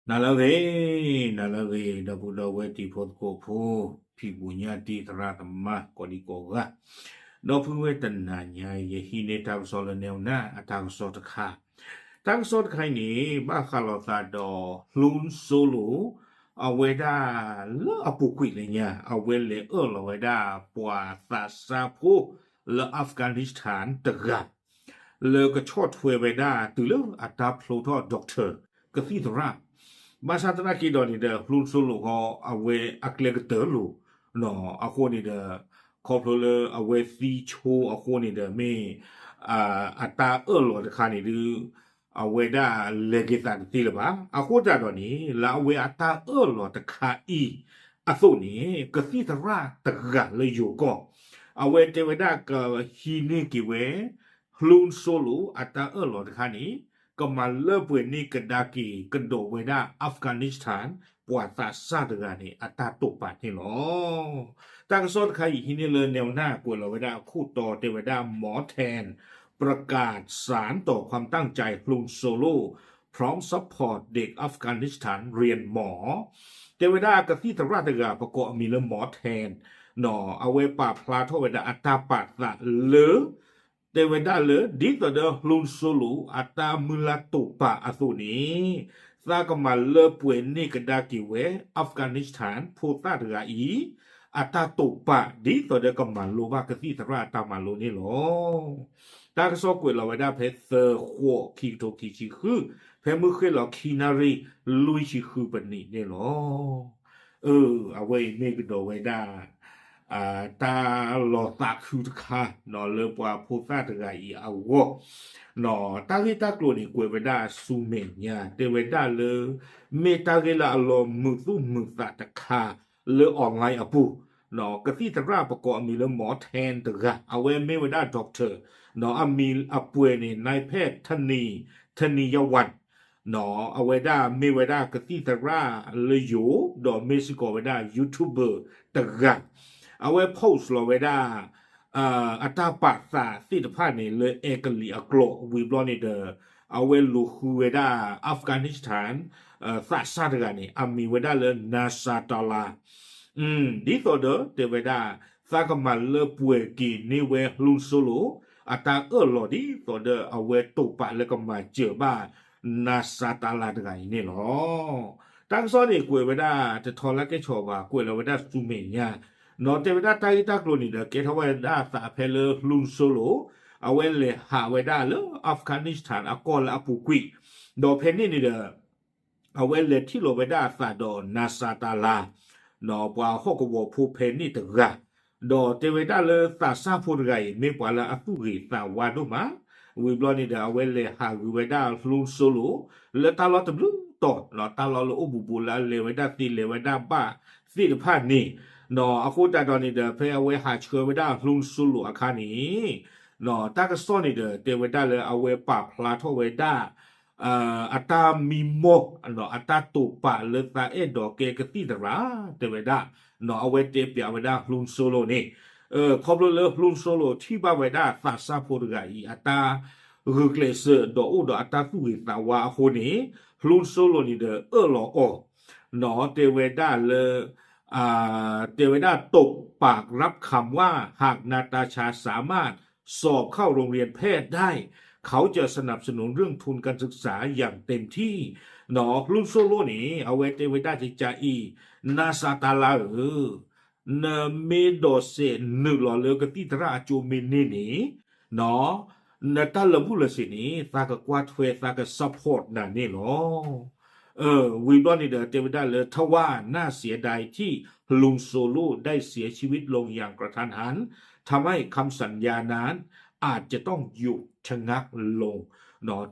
နၤလၢအဂ့ၤ, နၤလၢအဂ့ၤ ဒီပုၢ်ဒီဝဲၢ်တံၤဖိသကိးဖိ, ဖံးပူၤညၣ်တံၢ်သရၣ်သမါ ကိးဒံကိးဂၤ, ဒီပုၢ်ဝဲၢ်တနၤညါ ယဟံးန့ၢ်တၢ်ကစီၣ်လၢ Newsnight အတၢ်ကစီၣ်တခါ, တၢ်ကစီၣ်တခါအံၤန့ၣ် ဘၣ်ဃးလိာ်သးဒီး Hlunkolo အဝဲဒၣ်လၢအပူၤကွံာ်လၢညါ အဝဲလဲၤအၢၣ်လီၤဝဲဒၣ်ပှၤသးစၢ်ဖိလၢ Afghanistan တဂၤ လၢကဆီၣ်ထွဲဝဲဒၣ်တုၤလၢအတၢ်ဖျိထီၣ် doctor ကသံၣ်သရၣ်, ဘၣ်ဆၣ်သနာ်က့ဒီးန့ၣ်ဒီး Hlunkolo ဃီ အဝဲအကျဲကတၢၢ်လိၤ, အဃိန့ၣ်ဒီး ခီဖျိလၢအဝဲသံဆိအဃိန့ၣ်ဒီး မ့ၢ် အတၢ်အၢၣ်လီၤတခါန့ၣ်ဒုး အဝဲဒၣ်လဲၤက့ၤသးတသ့လၢၤဘၣ်. အဃိသတးဒီးန့ၣ် လၢအဝဲအတၢ်အၢၣ်လီၤတခါအံၤအသိးန့ၣ် ကသံၣ်သရၣ်တဂၤလၢယိၤကီၢ် အဝဲတဲဝဲဒၣ်ကဟံးန့ၢ်က့ၤဝဲ Hlunkolo အတၢ်အၢၣ်လီၤတခါန့ၣ် ကမၤလၢပှဲၤန့ၢ်ကဒါက့ၤ ကဒီးဝဲဒၣ် Afghanistan ပှၤသးစၢ်တဂၤန့ၣ် အတၢ်တိာ်ပာ်န့ၣ်လီၤ. တၢ်ကစီၣ်တခါအံၤဟံးန့ၢ်လၢ Newsnight ကွဲးလီၤဝဲဒၣ်အခိၣ်တီတဲဝဲဒၣ် More Than ประกาศสานต่อความตั้งใจ Hlunkolo พร้อมซัพพอร์ตเด็กอัฟกานิสถานเรียนหมอ တဲဝဲဒၣ်ကသံၣ်သရၣ်တဂၤ ပကိးအမံၤလၢ More Than အဝဲပာ်ဖျါထီၣ်ဝဲဒၣ်အတၢ်ပာ်သးလၢ တဲဝဲဒၣ်လၢ ဒ်သိးဒီး Hlunkolo အတၢ်မုၢ်လၢ်တိာ်ပာ်အသိးန့ၣ် သးကမၤလၢပှဲၤန့ၢ်ကဒါက့ၤဝဲ Afghanistan ဖိသၣ်တဂၤအံၤ အတၢ်တိာ်ပာ် ဒ်သိးဒီးကမၤလိဘၣ်ကသံၣ်သရၣ်အတၢ်မၤလိန့ၣ်လီၤ. တၢ်ကစီၣ်ကွဲးလီၤဝဲဒၣ်ဖဲသၢဃိး ခံကထိခံဆံဃု ဖဲမုၢ်ဃ့ၢ်လီၤခံနၣ်ရံၣ် လွံၢ်ဆံဃုပနံးန့ၣ်လီၤ. အဝဲအံၤမ့ၢ်ကဒီးဝဲဒၣ် တၢ်လီၤသးခုတခါ လၢပှၤဖိသၣ်တဂၤအံၤအဂီၢ်, တၢ်ဂ့ၢ်တၢ်ကျိၤန့ၣ် ကွဲးဝဲဒၣ်ဆူမဲာ်ညါ တဲဝဲဒၣ်လၢ မ့ၢ်တၢ်ဂ့ၢ်လၢအလီၤမုာ်သူၣ်မုာ်သးတခါ လၢ online အပူၤ, ကသံၣ်သရၣ်ပကိးအမံၤလၢ More Than တဂၤ အဝဲမ့ၢ်ဝဲဒၣ် doctor အမံၤအပှဲၤန့ၣ် နၢ်ဖဲၣ် ထနံၤယဝၢၼ်ၣ် အဝဲဒၣ်မ့ၢ်ဝဲဒၣ်ကသံၣ်သရၣ်လၢယိၤ ဒီးမ့ၢ်စ့ၢ်ကီးဝဲဒၣ် YouTuber တဂၤ, အဝဲ post လီၤဝဲဒၣ် အတၢ်ပာ်သးသ့ၣ်တဖၣ်န့ၣ် လၢအဲကလံးအကျိာ် ဝံၤဘျီန့ၣ်ဒီး အဝဲလူၤဃုဝဲဒၣ် Afghanistan သးစၢ်တဂၤန့ၣ် အမံၤဝဲဒၣ်လၢ Nasrallah ဒ်သိးဒီးတဲဝဲဒၣ် သးကမၤလၢပှဲၤက့ၤန့ၢ်ဝဲ Hlunkolo အတၢ်အၢၣ်လီၤဒ်သိးဒီးအဝဲတိာ်ပာ်လၢကမၤစၢၤဘၣ် Nasrallah တဂၤအံၤန့ၣ်လီၤ. တၢ်ကစီၣ်န့ၣ်ကွဲးဝဲဒၣ်တထီလၢကဲဆီၣ်ဘၣ် ကွဲးလီၤဝဲဒၣ်ဆူမဲာ်ညါ, ဒီးတဲဝဲဒၣ်တၢ်ဂ့ၢ်တၢ်ကျိၤန့ၣ်ဒီး ကဲထီၣ်ဝဲဒၣ်အသးဖဲလၢ Hlunkolo အဝဲလဲၤဟးဝဲဒၣ်လၢ Afghanistan အကီၢ်လၢအပူၤကွံာ်, ဒီးဖဲန့ၣ်န့ၣ်ဒီး အဝဲလဲၤထံၣ်လီၤဝဲဒၣ်အသးဒီး Nasrallah ပှၤဟီၣ်ကဝီၤဖိဖဲန့ၣ်တဂၤ, ဒီးတဲဝဲဒၣ်လၢသးစၢ်ဖိတဂၤအံၤ မ့ၢ်ပှၤလၢအသူၣ်ဂ့ၤသးဝါဒိၣ်မး, ဝံၤဘျီန့ၣ်ဒီး အဝဲလဲၤဟးဂုာ်ဝဲဒၣ် Hlunkolo လၢတၢ်လီၢ်တဘျုးတီၤ, တၢ်လီၢ်လၢအိၣ်ဘူးဘူးလၢအလဲၤဝဲဒၣ်သ့လဲၤဝဲဒၣ်ဘၣ်သ့ၣ်တဖၣ်န့ၣ်, အဃိသတးဒီးန့ၣ်ဒီး ဖဲအဝဲဟးဆှၢဝဲဒၣ် Hlunkolo အခါန့ၣ် တၢ်ကစီၣ်န့ၣ်ဒီး တဲဝဲဒၣ်လၢအဝဲပာ်ဖျါထီၣ်ဝဲဒၣ် အတၢ်မံမီၢ် အတၢ်တိာ်ပာ်လၢသးအဲၣ်ဒိးကဲကသံၣ်သရၣ် တဲဝဲဒၣ်, အဝဲတဲပျးဝဲဒၣ် Hlunkolo န့ၣ်, ခီဖျိလၢ Hlunkolo ထံၣ်ဘၣ်ဝဲဒၣ်သးစၢ်ဖိတဂၤအံၤ အတၢ်ဂုာ်ကျဲးစၢးဒီးအိၣ်ဒီးအတၢ်သူၣ်ဂ့ၤသးဝါအဃိန့ၣ် Hlunkolo န့ၣ်ဒီးအၢၣ်လီၤအီၤ, တဲဝဲဒၣ်လၢ တဲဝဲဒၣ် ตกปากรับคำว่า หากนาตาชาสามารถสอบเข้าโรงเรียนแพทย์ได้ เขาจะสนับสนุนเรื่องทุนการศึกษาอย่างเต็มที่ Hlunkolo န့ၣ် အဝဲတဲဝဲဒၣ်ကကအံၤ Nasrallah ဧၢ, နမ့ၢ်ဒိးစဲးနုာ်လီၤလၢကသံၣ်သရၣ်အကၠိမ့ၢ်န့ၢ်န့ၣ် နတၢ်လၢာ်ဘူၣ်လၢာ်စ့ၤန့ၣ် သးကကွၢ်ထွဲသးက support နၤန့ၣ်လီၤ. ဝံၤဘျီန့ၣ်ဒီး တဲဝဲဒၣ်လၢ ทว่าน่าเสียดายที่ Hlunkolo ได้เสียชีวิตลงอย่างกระทันหัน ทำให้คำสัญญานั้นอาจจะต้องหยุดชะงักลง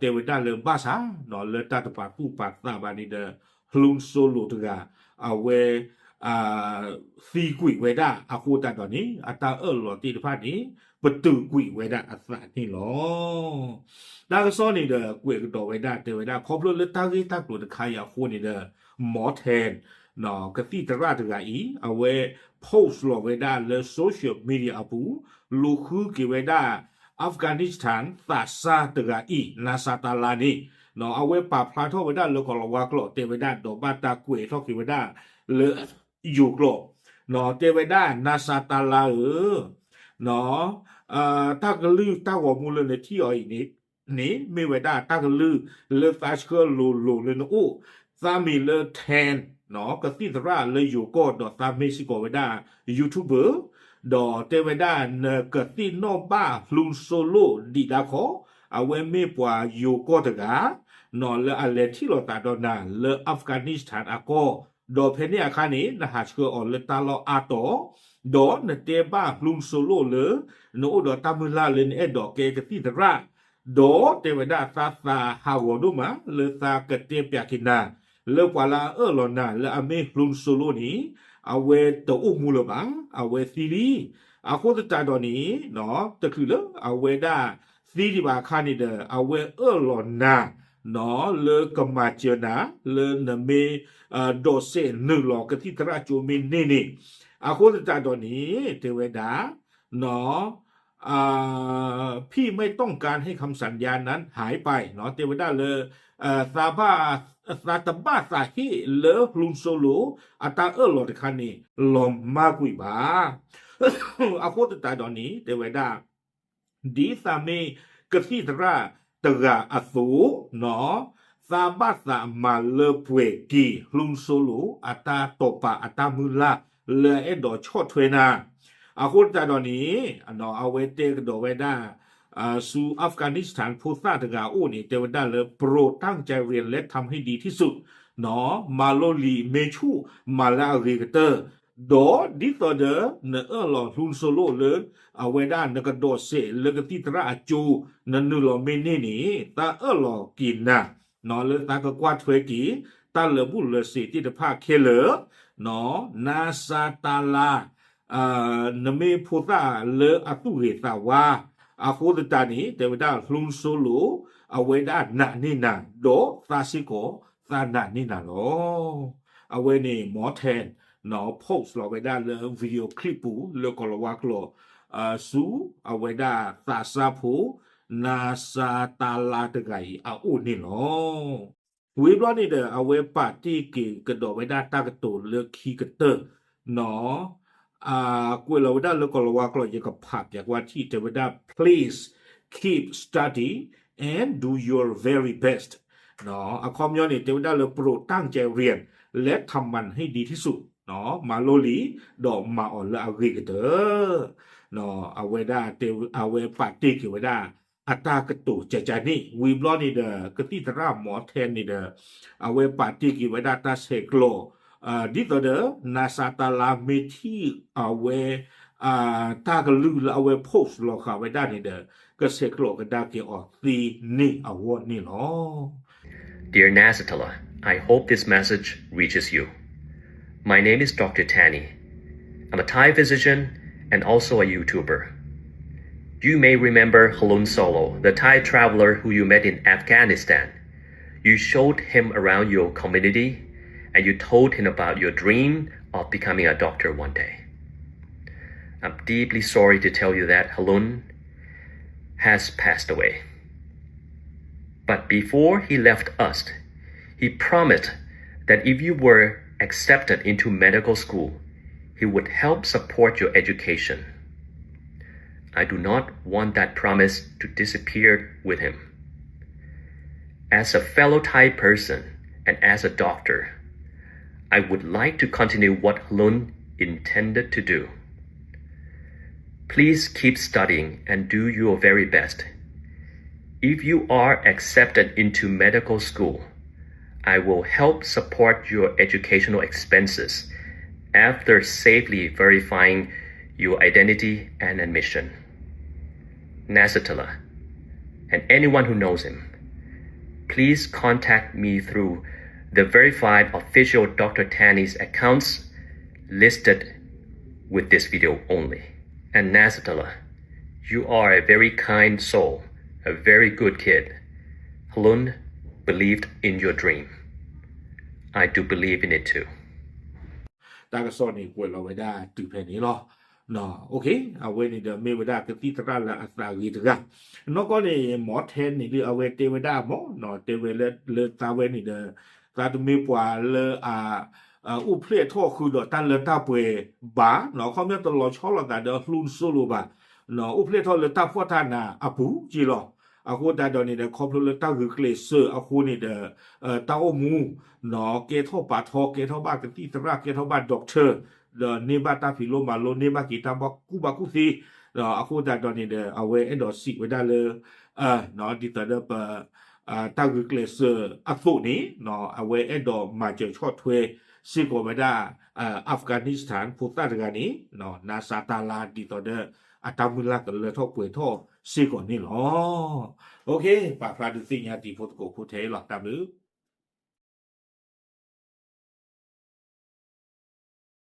တဲဝဲဒၣ်လၢဘၣ်ဆၣ် လၢတၢ်တပာ်သူၣ်ပာ်သးဘၣ်န့ၣ်ဒီး Hlunkolo တဂၤ အဝဲ သံကွံာ်ဝဲဒၣ်အဃိသတးဒီးန့ၣ် အတၢ်အၢၣ်လီၤသ့ၣ်တဖၣ်န့ၣ် ပတုာ်ကွံာ်ဝဲဒၣ်အသးန့ၣ်လီၤ. တၢ်ကစီၣ်န့ၣ်ဒီး ကွဲးကဒီးဝဲဒၣ် တဲဝဲဒၣ် ခီဖျိလၢတၢ်ဂ့ၢ်တၢ်ကျိၤတခါအံၤအဃိန့ၣ်ဒီး More Than ကသံၣ်သရၣ်တဂၤအံၤ အဝဲ post လီၤဝဲဒၣ်လၢ social media အပူၤ လူၤဃုက့ၤဝဲဒၣ် Afghanistan သးစၢ်တဂၤအံၤ Nasrallah န့ၣ် အဝဲပာ်ဖျါထီၣ်ဝဲဒၣ်လၢကီၢ်လၤဝါကျိာ် တဲဝဲဒၣ်ဒီးဘၣ်တၢ်ကွဲးထီၣ်က့ၤဝဲဒၣ်လၢယိၤကျိာ်, တဲဝဲဒၣ် နၤစၤတၤလါဧၢ, တၢ်ကလုၢ်တၢ်ဂီၤမူလၢနထံၣ်အီၤအံၤန့ၣ် န့ၣ်မ့ၢ်ဝဲဒၣ်တၢ်ကလုၢ်လၢသးဆှၢလိၤလိၤလၢနအိၣ်, သးမံၤလၢ Tan ကသံၣ်သရၣ်လၢယိၤကီၢ် ဒီးသးမ့ၢ်စ့ၢ်ကီးဝဲဒၣ် YouTuber, ဒီးတဲဝဲဒၣ်နကသ့ၣ်နီၣ်ဘၣ် Hlunksolot ဒံးဒၣ်ခီ, အဝဲမ့ၢ်ပှၤယိၤကီၢ်တဂၤ လၢအလဲၤထံၣ်လိာ်သးဒီးနၤလၢ Afghanistan အကီၢ်, ဒီးဖဲန့ၣ်အခါန့ၣ် နဟးဆှၢအီၤလၢတၢ်လီၢ်အါတီၤ, ဒီးနတဲဘၣ် Hlunksolot လၢ နအိၣ်ဒီးတၢ်မုၢ်လၢ်လၢနအဲၣ်ဒိးကဲကသံၣ်သရၣ်, ဒီးတဲဝဲဒၣ်သးသးဟးဂီၤဒိၣ်မးလၢသးကတဲပၠးက့ၤနၤ လၢပှၤလၢအအၢၣ်လီၤနၤလၢအမ့ၢ် Hlunksolot န့ၣ် အဝဲတအိၣ်မူလၢၤဘၣ်, အဝဲသံလံ. အဃိသတးဒီးန့ၣ် တချုးလၢအဝဲဒၣ်သံဒံးဘၣ်အခါန့ၣ်ဒီး အဝဲအၢၣ်လီၤနၤ လၢကမၤစၢၤနၤ လၢနမ့ၢ် ဒိးစဲးနုာ်လီၤကသံၣ်သရၣ်ကၠိမ့ၢ်န့ၢ်န့ၣ်, အဃိသတးဒီးန့ၣ် တဲဝဲဒၣ် พี่ไม่ต้องการให้คำสัญญานั้นหายไป တဲဝဲဒၣ်လၢ သးဘၣ် သးတဘၣ်သးဟ့ၣ်လၢ Hlunksolot အတၢ်အၢၣ်လီၤတခါန့ၣ် လီၤမၢ်ကွံာ်ဘၣ်. အဃိသတးဒီးန့ၣ် တဲဝဲဒၣ် ဒ်သးမ့ၢ်ကသံၣ်သရၣ်တဂၤအသိး သးဘၣ်သးမၤလၢပှဲၤက့ၤ Hlunksolot အတၢ်တိာ်ပာ်အတၢ်မုၢ်လၢ်လၢအအဲၣ်ဒိးဆီၣ်ထွဲနၤ. အဃိသတးဒီးန့ၣ် အဝဲတဲကဒီးဝဲဒၣ် ဆူ Afghanistan ဖိသၣ်တဂၤအအိၣ်န့ၣ် တဲဝဲဒၣ်လၢ โปรดตั้งใจเรียนและทำให้ดีที่สุด မၤလိလံာ်မ့ၢ်ဆူၣ်မၤလၢအဂ့ၤကတၢၢ်, ဒီးဒ်သိးဒီး နအၢၣ်လီၤ Hlunksolot လၢ အဝဲဒၣ်နကဒိးစဲးလၢကသံၣ်သရၣ်အကၠိ နနုာ်လီၤမ့ၢ်န့ၢ်န့ၣ် သးအၢၣ်လီၤက့ၤနၤ လၢသးကကွၢ်ထွဲက့ၤ တၢ်လၢာ်ဘူၣ်လၢာ်စ့းသ့ၣ်တဖၣ်ခဲလၢာ်, နၤစၤတၤလါ နမ့ၢ်ဖိသၣ်လၢအသူၣ်ဂ့ၤသးဝါ, အဃိသတးန့ၣ် တဲဝဲဒၣ် Hlunksolot အဝဲဒၣ်နာ်န့ၢ်နၤ ဒီးသးစ့ၢ်ကီး သးနာ်န့ၢ်နၤလီၤ. အဝဲန့ၣ် မီထဲ post လီၤဝဲဒၣ်လၢ video clip ပူၤ လၢကီၢ်လၤဝါကျိာ် ဆူအဝဲဒၣ်သးစၢ်ဖိ နၤစၤတၤလါတဂၤအံၤအအိၣ်န့ၣ်လီၤ. ဝံၤဘျီန့ၣ်ဒီး အဝဲပာ်တ့ၢ်က့ၤကဒီးဝဲဒၣ်တၢ်ကတိၤလၢခံကတၢၢ် ကွဲးလီၤဝဲဒၣ်လၢကီၢ်လၤဝါကျိာ် ယကဖးပၠးကွၢ်ထံၣ် တဲဝဲဒၣ် please keep studying and do your very best အခီပညီန့ၣ် တဲဝဲဒၣ်လၢ โปรดตั้งใจเรียนและทำมันให้ดีที่สุด မၤလိလံာ် ဒီးမၤအီၤလၢအဂ့ၤကတၢၢ် အဝဲဒၣ်တဲ အဝဲပာ်တ့ၢ်က့ၤဝဲဒၣ် အတၢ်ကတိၤကကန့ၣ် ဝံၤဘျီန့ၣ်ဒီး ကသံၣ်သရၣ်မီထဲန့ၣ်ဒီး အဝဲပာ်တ့ၢ်က့ၤဝဲဒၣ်တၢ်ဆဲးကျိး ဒ်သိးဒီး နၤစၤတၤလါမ့ၢ်ထံၣ်အဝဲ တၢ်ကလုၢ်လၢအဝဲ post လီၤဃာ်ဝဲဒၣ်န့ၣ်ဒီး ကဆဲးကျိးကဒါက့ၤအီၤသ့န့ၣ်အဂီၢ်န့ၣ်လီၤ. Dear Nasatala, I hope this message reaches you. My name is Doctor Tani. I'm a Thai physician and also a YouTuber. You may remember Halun Solo, the Thai traveler who you met in Afghanistan. You showed him around your community and you told him about your dream of becoming a doctor one day. I'm deeply sorry to tell you that Halun has passed away. But before he left us, he promised that if you were accepted into medical school, he would help support your education. I do not want that promise to disappear with him. As a fellow Thai person and as a doctor, I would like to continue what Halun intended to do. Please keep studying and do your very best. If you are accepted into medical school, I will help support your educational expenses after safely verifying your identity and admission. Nasatala, and anyone who knows him, please contact me through the verified official Doctor Tani's accounts listed with this video only. And Nasatala, you are a very kind soul, a very good kid. Halun believed in your dream. I do believe in it too. တၢ်ကစီၣ်န့ၣ်ကွဲးလီၤဝဲဒၣ်တုၤဖဲန့ၣ်လီၤ. အဝဲန့ၣ်ဒီးမ့ၢ်ဝဲဒၣ်ကသံၣ်သရၣ်လၢအသးဂ့ၤတဂၤ, နီၢ်ကီၢ်န့ၣ် မီထဲန့ၣ်ဒုး အဝဲတဲဝဲဒၣ်မီၢ် တဲဝဲလၢသးဝဲန့ၣ်ဒီး သးတမ့ၢ်ပှၤလၢအ အိၣ်ဖျဲၣ်ထီၣ်ဃုာ်ဒီးတၢ်လၢတၢ်ပှဲၤဘၣ်, ခီပညီတလီၤဆီလိာ်သးဒီးအလူၤစိလိၤဘၣ်, အိၣ်ဖျဲၣ်ထီၣ်လၢတၢ်ဖှီၣ်တၢ်နးအပူၤက့လီၤ. အဃိသတးဒီးန့ၣ်ဒီး ခီဖျိလၢတၢ်ဂုာ်ကျဲးစၢးအဃိန့ၣ်ဒီး တၢ်အိၣ်မူ ကဲထီၣ်ပာ်ထီ ကဲထီၣ်ဘၣ်ကသံၣ်သရၣ် ကဲထီၣ်ဘၣ် doctor ဒီးန့ၢ်ဘၣ်တၢ်ဖံးလိမၤလိ န့ၢ်ဘၣ်က့ၤတၢ်ကူၣ်ဘၣ်ကူၣ်သ့, အဃိသတးဒီးန့ၣ်ဒီး အဝဲအဲၣ်ဒိးစံးဝဲဒၣ်လၢ ဒ်သိးဒီးပ တၢ်ဂုာ်ကျဲးစၢးအသိးန့ၣ် အဝဲအဲၣ်ဒိးမၤစၢၤဆီၣ်ထွဲစ့ၢ်ကီးဝဲဒၣ် Afghanistan ဖိသၣ်တဂၤန့ၣ် နါစးတၢ်လါ ဒ်သိးဒီး အတၢ်မုၢ်လၢ်ကလၢထီၣ်ပှဲၤထီၣ်စ့ၢ်ကီးန့ၣ်လီၤ. ပာ်ဖျါဒုးသ့ၣ်ညါတံၤဖိသကိးဖိထဲအံၤလီၤ. တၢ်ဘျုး